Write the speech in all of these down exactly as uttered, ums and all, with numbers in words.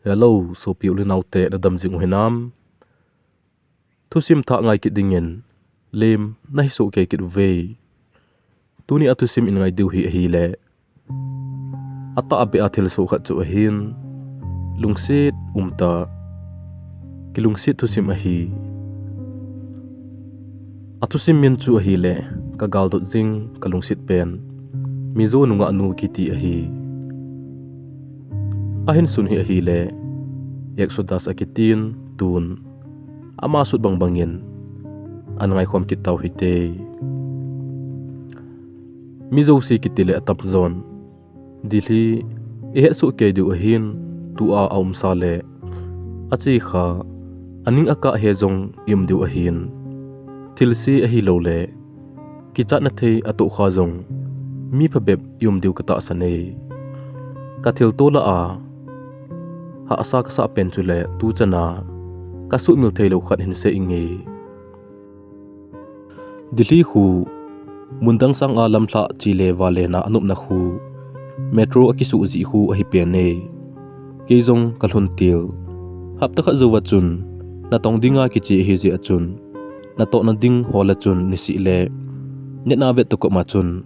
Hello, sopi u le naote, nadam jing u hinam? Thusim thah ngai kit dingin lem nahi soh kei kit uve. Tuni a thusim in ngai diu hi ahile, atah a beh a thilsoh khat chu ahin, lungset umtah, kilungset thusim ahi. A thusim min chu ahile, ka galdot jing, ka lungset pen, Mizo nungah nu kiti ahi. Ahin sun hi ahile, Exodus akitin, tun ama sut bangbangin ana ngaikhom kit tau hite. Mizo si kiti le atamjon Delhi ihet soh kei diu ahin, tua aumsa le achekha, aning akah he jong i um diu ahin, thilse ahilou le kichatna thei atohkha jong mi phabep i um diu katahsan e. Ka thilto lah a hahsa kasah pen chule tuchan a kasuhmil theilou khat hin sei inge. Delhi khu mundang sang a lamlhah che le vale na anopna khu, metro akisuh jeh khu ahi pen e. Kei jong kalhun til. Hapta khat jouva chun natong dinga kiche ahi jeh a chun, natohna ding hol a chun nisih le nina vet toh koma chun,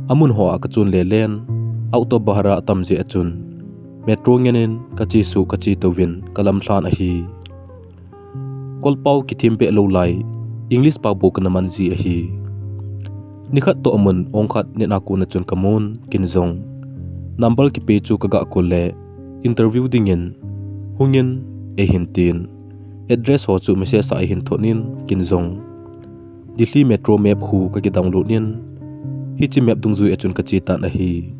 amun ho a kachun lelen, auto bhara atam jeh a chun, metro ngen in kache suh kache touvin kalamlhan ahi. Kolpao kithim beh lou lai, English pao bou kana man ji ahi. Nikhat toh amun ong khat nina kona chun kamun, kin jong number kipe chu kaga call le, interview dingin hungin eihin tin, address ho chu message a eihin thot in, kin jong Delhi metro map khu kakidownload in, hiche map dungjui a chun kache tan ahi.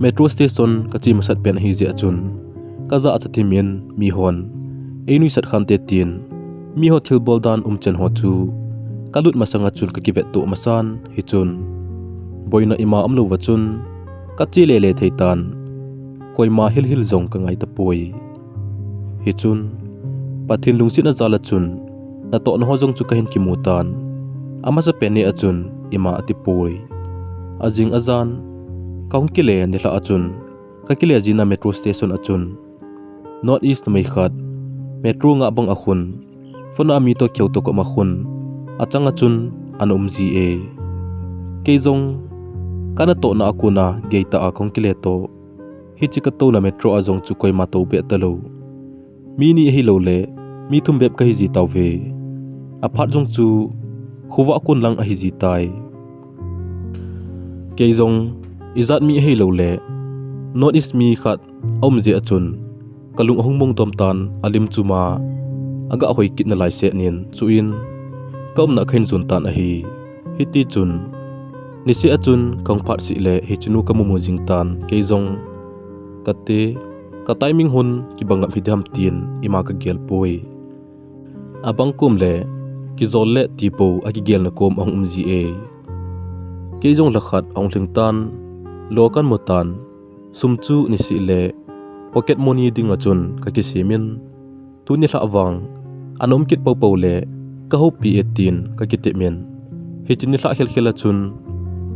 Metro station kache masat pen ahi jeh a chun, kajah a chathim in mihon einuisat khante tin, miho thilbol dan umchan ho chu kalut masanga chun kakivet toh masan, hichun boina ima umlouva chun kache lele thei tan, koima hilhil jong kangai tapoi. Hichun Pathen lungsetna jal a chun natohna ho jong chu kahin kimu tan, amasapen ni a chun ima atipoi. Ajing ajan kahung kile nilhah a chun, kakile jina metro station a chun North East numei khat metro ngah bang a khun, phone a mi toh kihou toh koma khun achang a chun ana um ji e. Kei jong kanatohna a kona geitah a kahung kile toh, hiche katouna metro a jong chu koima tou beh talou, mi ni ahilou le mi thum bep kahi ji tauve. Aphat jong chu khovah kon lang ahi ji tai. Kei jong ijat mi ahilou le North East mi khat aum jeh a chun, kalung ahung mongdom tan, alim chuma aga hoi kit nalai seh nin, chuin kaumna kahin jon tan ahi. Hitichun niseh a chun kahung phat seh le hichenu kamumu jing tan, kei jong kate, ka timing hon kibang ngap hidem tin ima kagel poi. Abang kom le kijol le tipou akigelna kom ahung um ji e. Kei jong lhakhat ahung lhing tan, lo kahin mu tan, sum chu niseh le pocket money dinga chun kakisem in, tuni lhah vang ana um kit poupou le kahoupi e tin kakitep in, hiche nilhah khelkhel a chun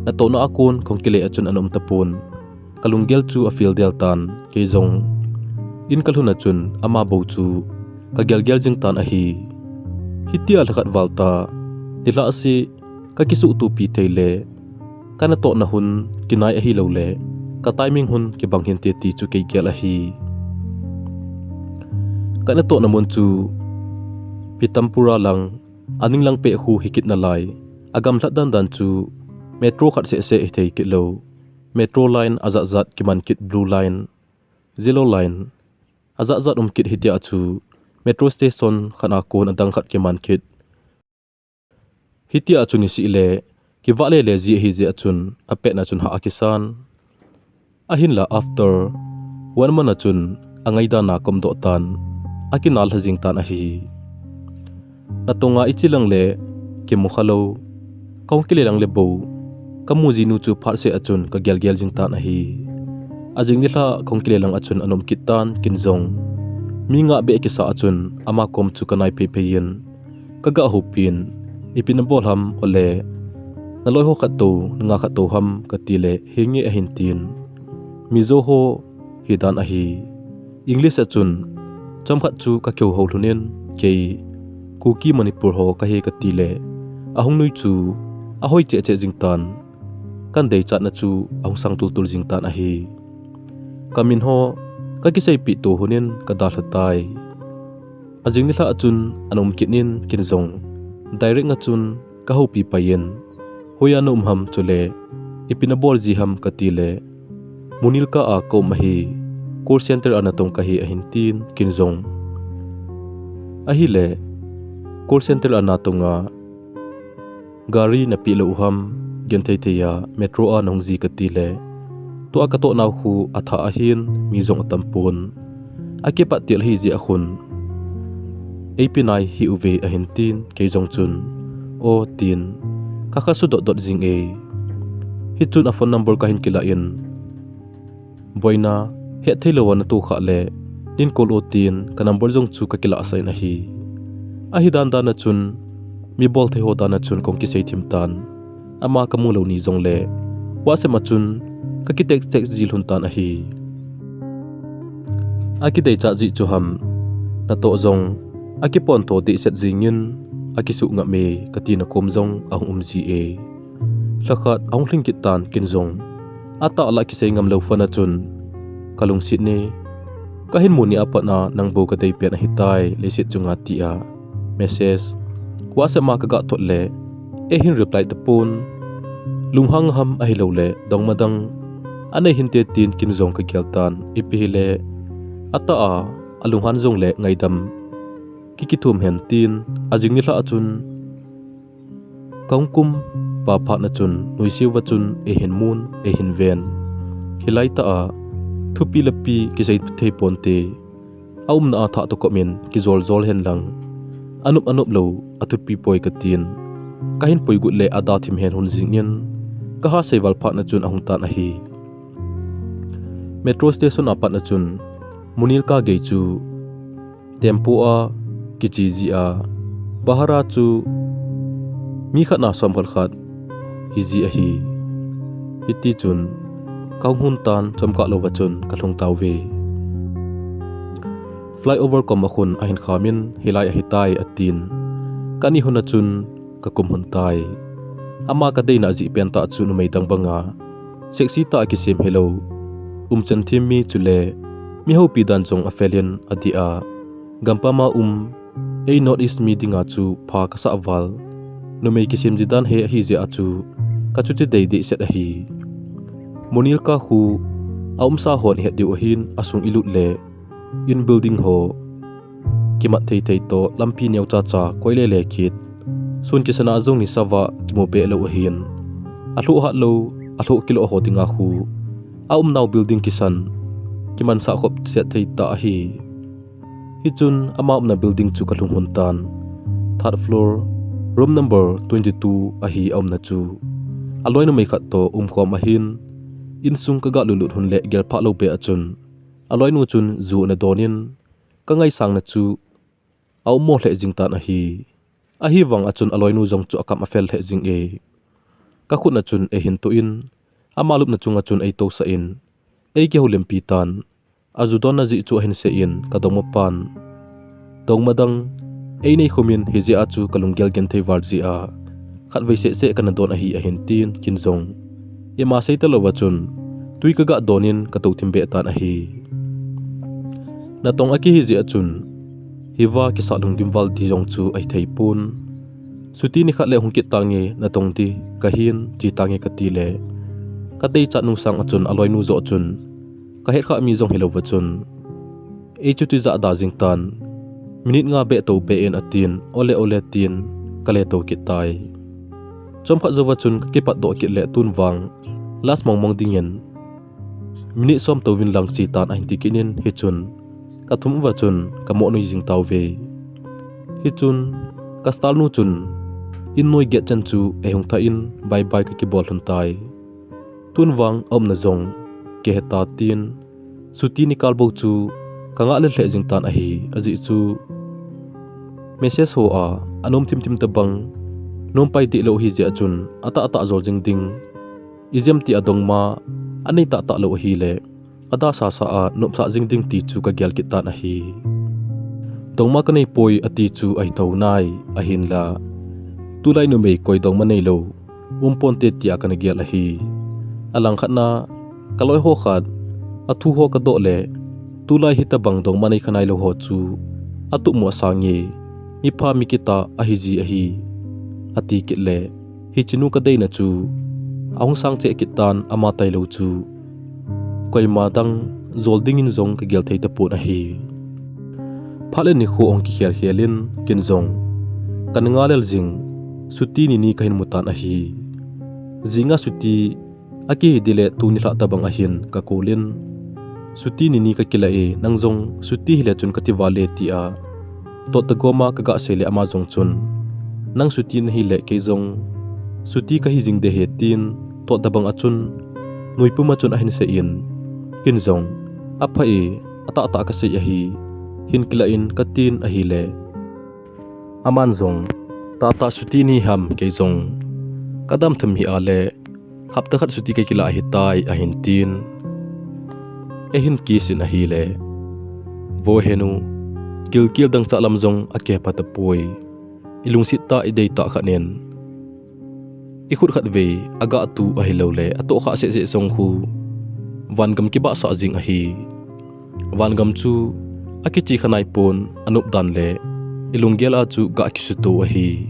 natohna a kon kahung kile a chun ana um tapon. Kalunggel chu afel del tan, kei jong in kalhun a chun ama bou chu kagelgel jing tan ahi. Hitia lhakhat val tah nilhah seh kakisuhtopi thei le kanatohna hun kinai ahilou le ka timing hun kibang hinte ti chu kei gel ahi. Kanatohna mun chu Pitampura lang, aning lang peh khu hikit nalai, agamlhat dandan chu metro khat sehseh hithei kit lou, metro line ajatjat kiman kit, Blue Line, Yellow Line, ajatjat um kit, hitia chu metro station khat a kon adang khat kiman kit. Hitia chu niseh le kivah lele ji ahi jeh a chun apetna chun hah akisan. Ahinla after one month a chun angaidan a kaumdoh tan, akinal lha jing tan ahi. Natonga iche lang le kimu khalou, kahung kile lang le bou kamu jinu chu phatseh a chun kagelgel jing tan ahi. Ajing nilhah kahung kile lang a chun ana um kit tan, kin jong mi ngah beh kisah a chun ama kom chu kanai pheiphei in, kaga houpin, ipi nabol ham, ole naloi ho khat tou, nanga khat tou ham, katile, henge ahin tin, Mizo ho hi dan ahi. English a chun chomkhat chu ka kihou lhon in, kei Kuki Manipur ho kahi kati le, ahung nui chu ahoi cheh cheh jing tan, kan deichatna chu ahung sang tul tul jing tan ahi. Ka min ho ka kiseipeh to lhon in ka dalha tai. Ajing nilhah a chun ana um kit in, ken jong direct a chun ka houpi pai in, hoiya na um ham chule ipi na bol ji ham kati le, Munilka a ka um ahi, call center a natong kahi ahin tin, ken jong ahile call center a natong a gari na peh lou u ham, genthei thei a metro a nahung ji kati le, tua ka toh nau khu athah ahin, mi jong atam pon. Akipat tel ahi jeh a khun, eipe nai hih uve ahin tin, kei jong chun, o tin, ka kha su dot dot jing e. Hichun a phone number kahin kilah in, boina, hetthei lou a na toh khah le, nin call o tin, ka number jong chu ka kilah sah in ahi. Ahi dan dan a chun, mi bolthei ho dan a chun kahung kisei thim tan. Ama ka mu lou ni jongle, WhatsApp a chun ka ki text text ji lhon tan ahi. Akideichat jeh chu ham, natoh jong akipon tho dehset jing in, akisuh ngam e, kati na kom jong ahung um ji e. Lhakhat ahung lhing kit tan, ken jong atah lah kisei ngam lou phat a chun ka lungset in, kahin mu ni a pat a nang bou ka dei pen ahitai leiset chunga tia message WhatsApp a ka ga thot le, eihin reply tapon. Lunghang ham ahilou le dongma dang anei hinte tin ken jong ka gel tan, ipi hile atah a alunghan jongle ngaidam kikithum hen tin, ajing nilhah a chun kahung kum pa phat a chun nuisat uva chun eihin mun, eihin ven. Hilai tah a thupi le pi kisei thei ponte. Aumna a thah toh kop in kijol jol hen lang, anop anop lou athupi poi katin, kahin pui got le ada thim hen lhon jing in, kaha seival phat a chun ahung tan ahi. Metro station a pat a chun Munilka gei chu tempo a kiche ji a, bahara chu mi khat na som khat khat hi ji ahi. Hiti chun kahung lhun tan, chomkhat louva chun kalhung tauve. Flyover kom a khun ahin kham in, hilai ahitai atin, kani lhon a chun kakum lhon tai. Ama kadeina jeh pen tah chu numei dang banga sexy tah a kisem hilou, umchan thim mi chule mi houpi dan jong afel in adih a, gampam a um ei North East mi dinga chu pha kasah val numei kisem ji dan hi ahi jeh a chu kachuti dei dehset ahi. Munilka khu aumsa hon ihet diu ahin, asung ilut le in building ho kimat thei thei toh lampi neocha cha koi le le kit. Sun kisana jong nisa va kimu be lou ahin, alhoh hat lou, alhoh kilou ho dinga khu aumnau building kisan kimansah khop set thei tah ahi. Hichun ama umna building chu kalhung lhon tan. Third floor, room number twenty two ahi aumna chu. Aloi numei khat toh umkhom ahin, insung kaga lutlut lhon le gel phah lou be a chun, aloinu chun ju ana don in, kangaisangna chu aum mo lheh jing tan ahi. Ahivang a chun aloinu jong chu akam afel lheh jing e. Kakhut a chun eihin toh in, ama lupna chunga chun eitousah in, eikihoulimpi tan. Aju donna jeh chu ahin sei in, kadongma pan dongma dang einei khum in, hijeh a chu kalunggel genthei val jeh a khatvei seh seh kana don ahi ahin tin, ken jong ima sei talouva chun twi kaga don in katou thim be tan ahi. Natong akihi jeh a chun hiva kisah lungdim val di jong chu ahithei pon. Chuti nikhat le hung kit tange, natong di kahin, che tange kati le, kadeichat nung sang a chun aloinu joh chun kahet khah mi jong hilouva chun, ei chuti jah da jing tan, minute nga beh tou be in atin, ole ole tin kale tou kit tai. Chomkhat jouva chun kakipat doh kit le tun vang last mong mong dingin minute som touvin lang che tan ahin ti kit in, hichun kathum uva chun kamoh nui jing tauve. Hichun kastyle nu chun in noi get chan chu eihung thah in bye bye kakibol lhon tai. Tun vang aumna jong kihe ta tin, chuti nikal bou chu kangah lel lheh jing tan ahi, ajeh chu message ho a anom thim thim tobang nompai deh lou ahi jeh a chun atahtah jol jing ding, ijemtia dongma anei tahtah lou ahile adasasa a nopsah jing ding ti chu kagel kit tan ahi. Dongma kanei poi ati chu ahi thou nai, ahinla tulai numei koi dongma neilou umponte tia kana gel ahi. Alangkhat na, kaloi ho khat, athu ho kadoh le, tulai hitobang dongma nei khanai lou ho chu, atuhmo asang e, mipha mikitah ahiji ahi, ati kit le, hichenu kadeina chu, ahung sang cheh kit tan ama tailou chu, koima dang jol dingin jong kagel thei tapon ahi. Phat le nikho ahung kikhel khel in, ken jong kana ngalel jing, chuti ni ni kahin mu tan ahi. Jinga chuti akihi ding le tuni lhah tobang ahin kakol in, chuti ni ni kakila e, nang jong chuti hile chun kati vale tia, tot tagom a kaga sei le ama jong chun, nang chuti nahi le kei jong chuti kahi jing ding ahi tin, tot tobang a chun, nuipum a chun ahin sei in, ken jong, apha e, atahtah kasei ahi, hin kila in katin ahile, aman jong, tahtah chuti nahi ham, kei jong kadam them hih a le, hapta khat chuti kakila ahitai ahin tin, eihin kiss in ahile, vo henu, gilkel dangchah lam jong akipha tapoi, ilungset tah ideitah khat in, ikhut khatvei agah tu ahilou le atohkhah seh seh jong khu, vangam kibahsah jing ahi. Vangam chu akiche kha naipon, anop dan le ilunggel a chu gah kisuto ahi.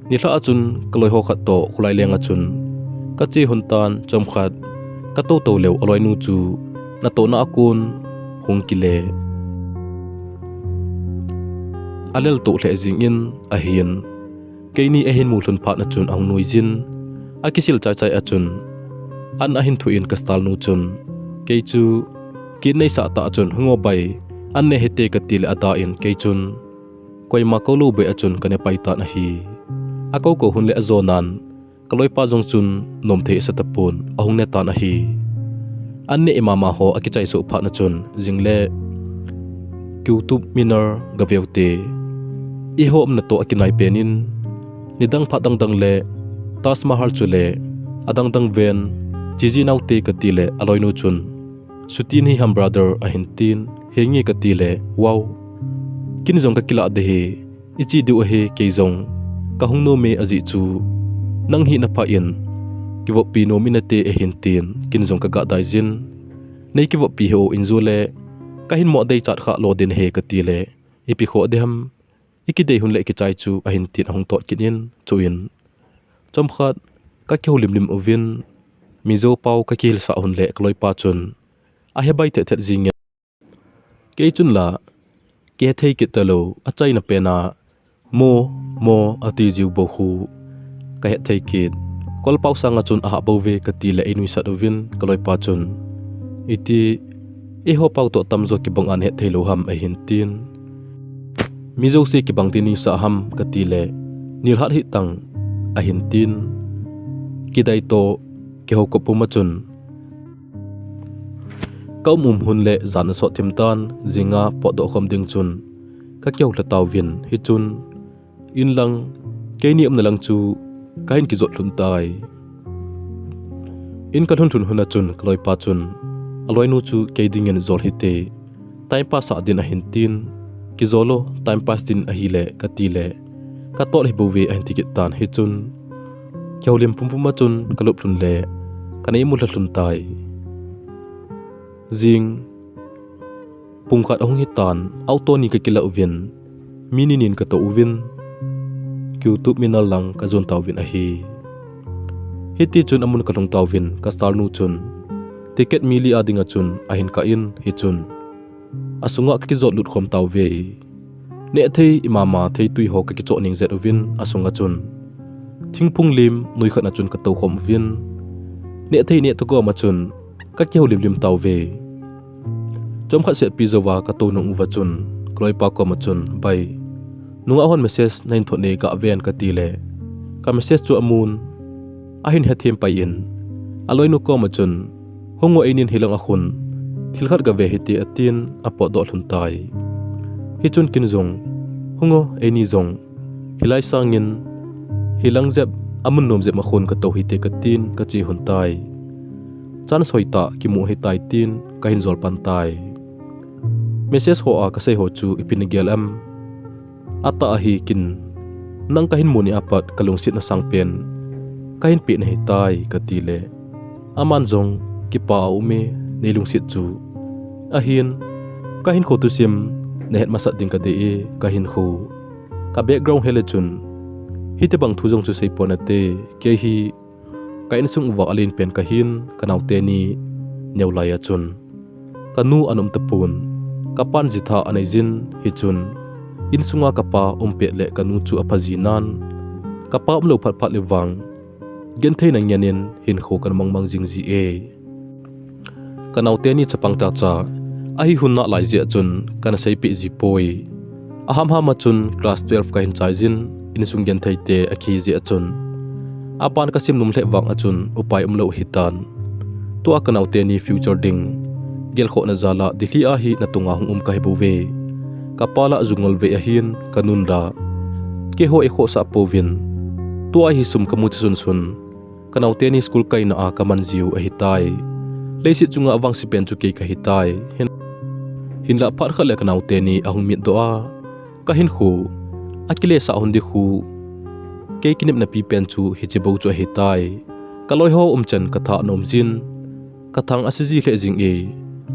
Nilhah a chun kaloi ho khat toh kholai leng a chun kache lhon tan, chomkhat katou tou leu aloinu chu natohna a kon hung kile, alel toh lheh jingin ahin, keini eihin mu lhon phat na chun ahung nuijin, akisil chai chai a chun, an ahin thoh in ka stalnu chun, kei chu kit neisah tah a chun, hungo bai, an ne hite kati le ada in kei chun, koima kou lou bei a chun kane pai tan ahi. Akou kou lhon le ajonan, kaloipa jong chun nomthei asa tapon, ahung ne tan ahi. An neh mama ho akichai soh phat na chun, jingle Qutub Minar gaveu te, eiho umna toh akinai pen in, nidang phat dang dang le Taj Mahal chule adang dang ven, chiji naute kati le aloinu chun, chuti nahi ham brother ahin tin, henge kati le, wow, ken jong kakilah ding ahi, iche diu ahi, kei jong kahung nom e ajeh chu, nang hina pha in kivoppi nom in nate ahin tin, ken jong kaga dai jin, nei kivoppi hih o, in jong le kahin mo deichat kha lou ding ahi kati le, ipi kho ding ham, ikidei lhon le kichai chu ahin tin ahung tot kit in, chuin chomkhat kakihoulim lim uvin, Mizo pao kakihilsah lhon le kaloipa chun ahebai thet thet jingin, kei chun la kihethei kit talou, achaina pen a mo, mo ati jiu bou khu kahet thei kit. Kolpao sanga chun ahah bou ve kati le einuisat uvin, kaloipa chun, iti, eiho pao toh tamjo kibang a nahet thei lou ham ahin tin, mi jouse kibang ding nuisah ham kati le, nilhah hih tan ahin tin, kidai toh kihoukop pum a chun, ka um um lhon le jan asot thim tan, jinga potdoh khom ding chun kakihou lha tauvin, hichun in lang, keini umna lang chu kahin kijot lhon tai. In kalhun lhun lhon a chun kaloipa chun, aloinu chu kei dingin jol hite, time pass a din ahin tin, kijol o, time pass din ahile kati le, katot hih bou ve ahin ti kit tan, hichun kihoulim pumpum a chun kalup lhon le kanei mu lha lhon tai. Jing pung khat ahung hitan, auto ni kakilah uvin, mi ni nin katou uvin, Qutub Minar lang kajon tauvin ahi. Hitichun amun kalhung tauvin, ka stalnu chun ticket mi li a dinga chun ahin kah in, hichun asunga kakijot lut khom tauve. Nehthei imama theitui ho kakichoh ningjet uvin, asunga chun thingphung lim noi khat na chun katou khom uvin, nehthei neh tokoma chun kakihoulim lim tauve. Chomkhat setpi jouva katou nung uva chun kaloipa koma chun, bai, nungah hon message nahin thot ne gah ven, kati le, ka message chu amun, ahin hethem pai in, aloinu koma chun, hungo, einin hilang a khun thil khat gave hite, atin apotdoh lhon tai. Hichun ken jong, hungo, eini jong hilai sangin hilang jep, amun nom jep a khun katou hite, katin kache lhon tai. Chance hoitah kimu ahitai tin kahin jol pan tai. Message hoa kasei ho chu ipi nagel em? Atah ahi kin, nang kahin mu ni apat kalungsetna sangpen kahin peh nahitai kati le, aman jong kipa aume, neilungset chu. Ahin, kahinkho thusim nahet masat ding kadei e, kahinkho. Ka background hile chun hitobang thu jong chu seipon nate, kei hi ka insung uva alen pen kahin, kanaote ni neo lai a chun kanu ana um tapon. Kapan jitha anei jin, hichun insunga kapa um pet le kanu chu apha jinan, kapa umlou phat phat le vang genthei na ngen in hinkho kana mangmang jing ji e. Kanaote ni chapang chacha ahi hun nalai jeh chun kana seipeh ji poi. Ahamham a chun class twelve kahin chai jin, insung genthei te akihi jeh chun aban kasim nom lheh vang a chun upai umlou ahitan. Tua kanaote ni future ding gelkhohna jal a Delhi a hi natunga hung um kahi bouve. Kapa la jungol vei ahin, kanun la keiho eikhohsah pouvin. Tua hi sum kamu che sunsun kanaote ni school kaina a kaman jiu ahitai. Leiset chunga avangse pen chu kei kahitai. Hin, hinlah phat khat le kanaote ni ahung mitdoh a, kahinkho akilesah hon ding khu kei kinepna pi pen chu hiche bou chu ahitai. Kaloiho umchan katha nom jin, kathang ase ji lheh jing e,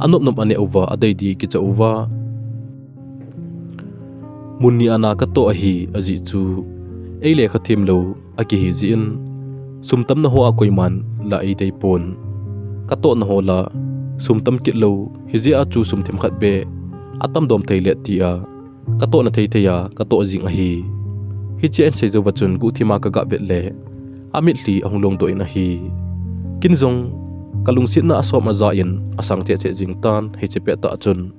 anop nop aneh uva adei di kicha uva. Mun ni ana katoh ahi, ajeh chu eilekha themlou akihi jeh in, sum tamna hoa koiman la eidei pon. Katohna ho la sum tam kit lou, hijeh a chu sum themkhat beh atam dom thei le tia katohna theithei a katoh jing ahi. Hiche ahin sei jouva chun guhthima kaga vet le, amitlhi ahung longdoh in ahi. Ken jong kalungsetna asom aja in asang cheh cheh jing tan, hiche pettah chun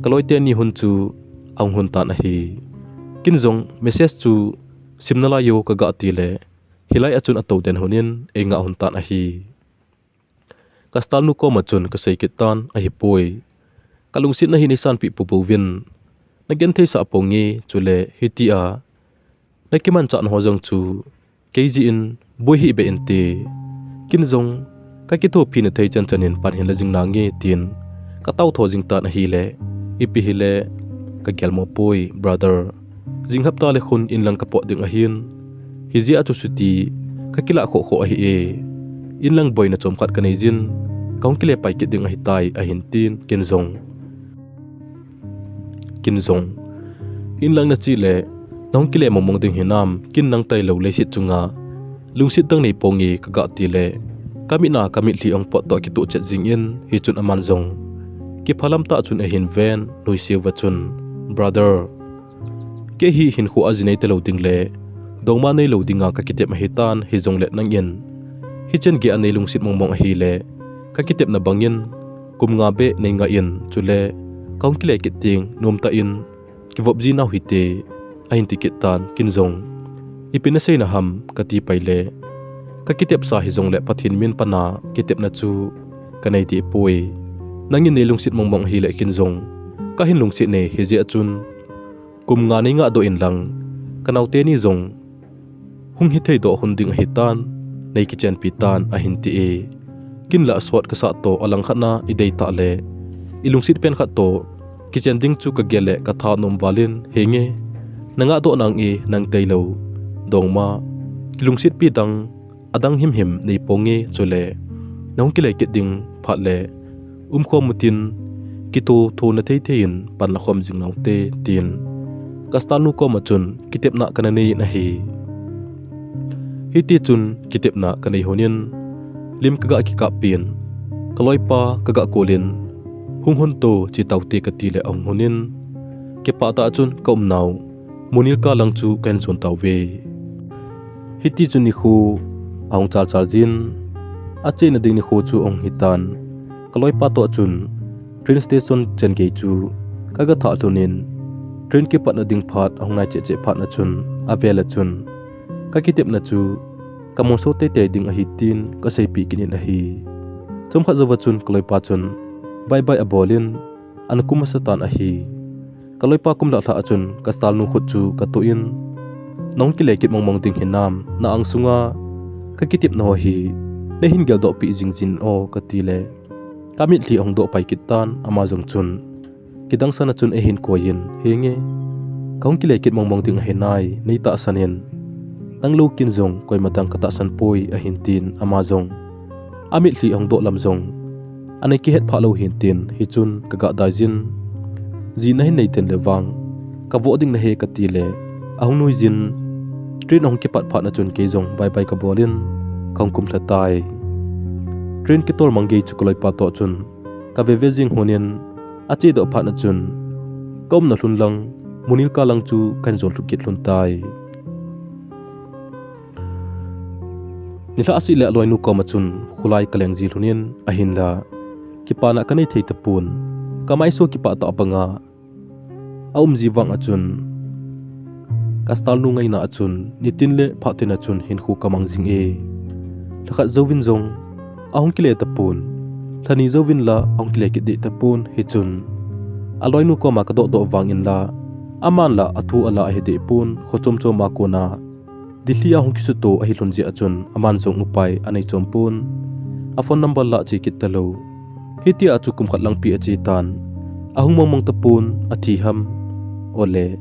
kaloite ni hun chu ahung hun tan ahi. Ken jong message chu sim nalai jo kaga ti le, hilai a chun atou den hon in eingah hon tan ahi. Ka stalnu koma chun kasei kit tan, ahipoi, kalungsetna hi neisanpeh popouvin, nagentheisah ponge, chule hitia nakimanchahna ho jong chu kei jeh in boi hih beh inte. Ken jong kakithopi nathei chanchan in pan hin la jing nange, tin kataotho jing tan ahile, ipi hile kagelmo poi, brother. Jing hapta le khun inlang kapot ding ahin, hijeh a chu chuti kakilah khoh khoh ahi e. Inlang boina chomkhat kanei jin, kahung kile pai kit ding ahitai, ahin tin, ken jong, ken jong, inlang nache le nahung kile mongmong ding hinam, ken nang tailou leiset chunga lungset dang neiponge kaga ti le, kamitna kamitlhi ahung pot toh kituh chet jing in, hichun aman jong kiphalam tah chun ahin ven, nuiseuva chun, brother, kei hi hinkho a ji nei talou ding le dongma neilou dinga kakitep ahitan, hijongle nangin hichen gei a neilungset mongmong ahile, kakitepna bangin kum nga beh neingah in, chule kahung kile kit ding, nomtah in kivop jinau hite, ahin ti kit tan, ken jong, ipi nasei naham kati pai le, kakitepsa hijongle Pathen min pana kitepna chu kanei dehpoi. Nangin neilungset mongmong ahile ken jong kahin lungset e, hijeh a chun kum nga neingahdoh inlang, kanaote ni jong hung hithei doh hon ding ahitan, neikichenpi tan, ahin ti e. Ken la sot kasah toh alangkhat na idei tah le, ilungset pen khat toh kichen ding chu kagel le katha nom val in, henge, nangahdoh nange, nang tailou dongma kilungsetpi dang adang himhim neiponge, chule nahung kile kit ding phat le umkhom utin, kitoh thoh na theithei in pan lakhom jing naute, tin ka stalnu koma chun kitepna kana nei in ahi. Hitichun kitepna kanei hon in, lim kaga kikap pin, kaloipa kaga call in, hung hon to, che taute kati le ahung hon in, kipah tah chun kaumnau Munilka lang chu kahin jon tauve. Hitichun nikho ahung chalchal jin, acheina ding nikho chu ahung hitan, kaloipa toh chun train station chengei chu kaga thah lhon in, train kipatna ding phat ahung nai cheh cheh phat na chun, avel a chun kakitepna chu kamangso teitei ding ahi tin kaseipeh kit in ahi. Chomkhat jouva chun kaloipa chun bye bye abol in, ana kum masa tan ahi. Kaloipa kum lah lhah a chun ka stalnu khut chu katoh in, nahung kile kit mongmong ding hinam, na angsunga kakitepna ho hi Neihin geldoh peh jing jin o, kati le, kamitlhi ahung doh pai kit tan, ama jong chun kidang sana chun eihin koiyin, henge, kahung kile kit mong mong ding ahi nai, nei tahsan in, nang lou kin jong koima dang katahsan poi, ahin tin, ama jong amitlhi ahung doh lam jong anei kihet phah lou hin tin, hichun kaga dai jin, ji nahin nei ten le vang, kavoh ding nahi, kati le, ahung nui jin, train ahung kipat phat na chun kei jong bye bye kabol in, kahung kumlha tai. Train kitol mang gei chu kaloipa toh chun kave ve jing lhon in, ache doh phat na chun, kaumna lhun lang, Munil ka lang chu kahin jon lhu kit lhon tai. Nilhah seh le aloinu koma chun kholai kaleng ji lhon in, ahinla kipana kanei thei tapon, kamaiso kipah tah banga aum ji vang a chun, ka style nu ngaina a chun, nitin le phatin a chun hinkho kamang jing e. Lhakhat jouvin jong ahung kile tapon, lhani jouvin la ahung kile kit deh tapon, hichun aloinu koma kadoh doh vangin la, aman la athu ala ahi deh pon, kho chom chom a kona Delhi a hung kisuto ahi lhon jeh a chun, aman jong upai anei chom pon, a phone number la ache kit talou. Hitia chu kum khat langpi ache tan, ahung mong mong tapon, athi ham, ole,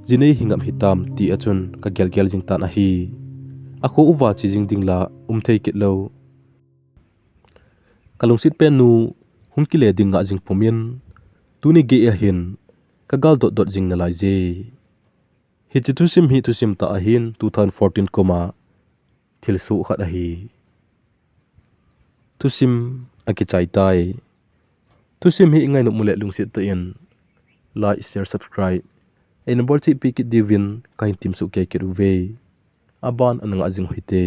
ji nei hi ngam hitam, ti a chun kagel gel jing tan ahi. Akho uva che jing ding la um thei kit lou. Kalungset pen nu hung kile ding ngah jing pumin, tuni gei ahin kagal dot dot jing nalai je. Hiche thusim hi thusim tah ahin, two thousand fourteen kuma thilsoh khat ahi. Thusim akichai tai. Thusim hi ingai nom u le lungset tah in like, share, subscribe eina bolcheh pi kit diuvin kahin temsoh kei kit uve. Aban ana ngah jing u hite.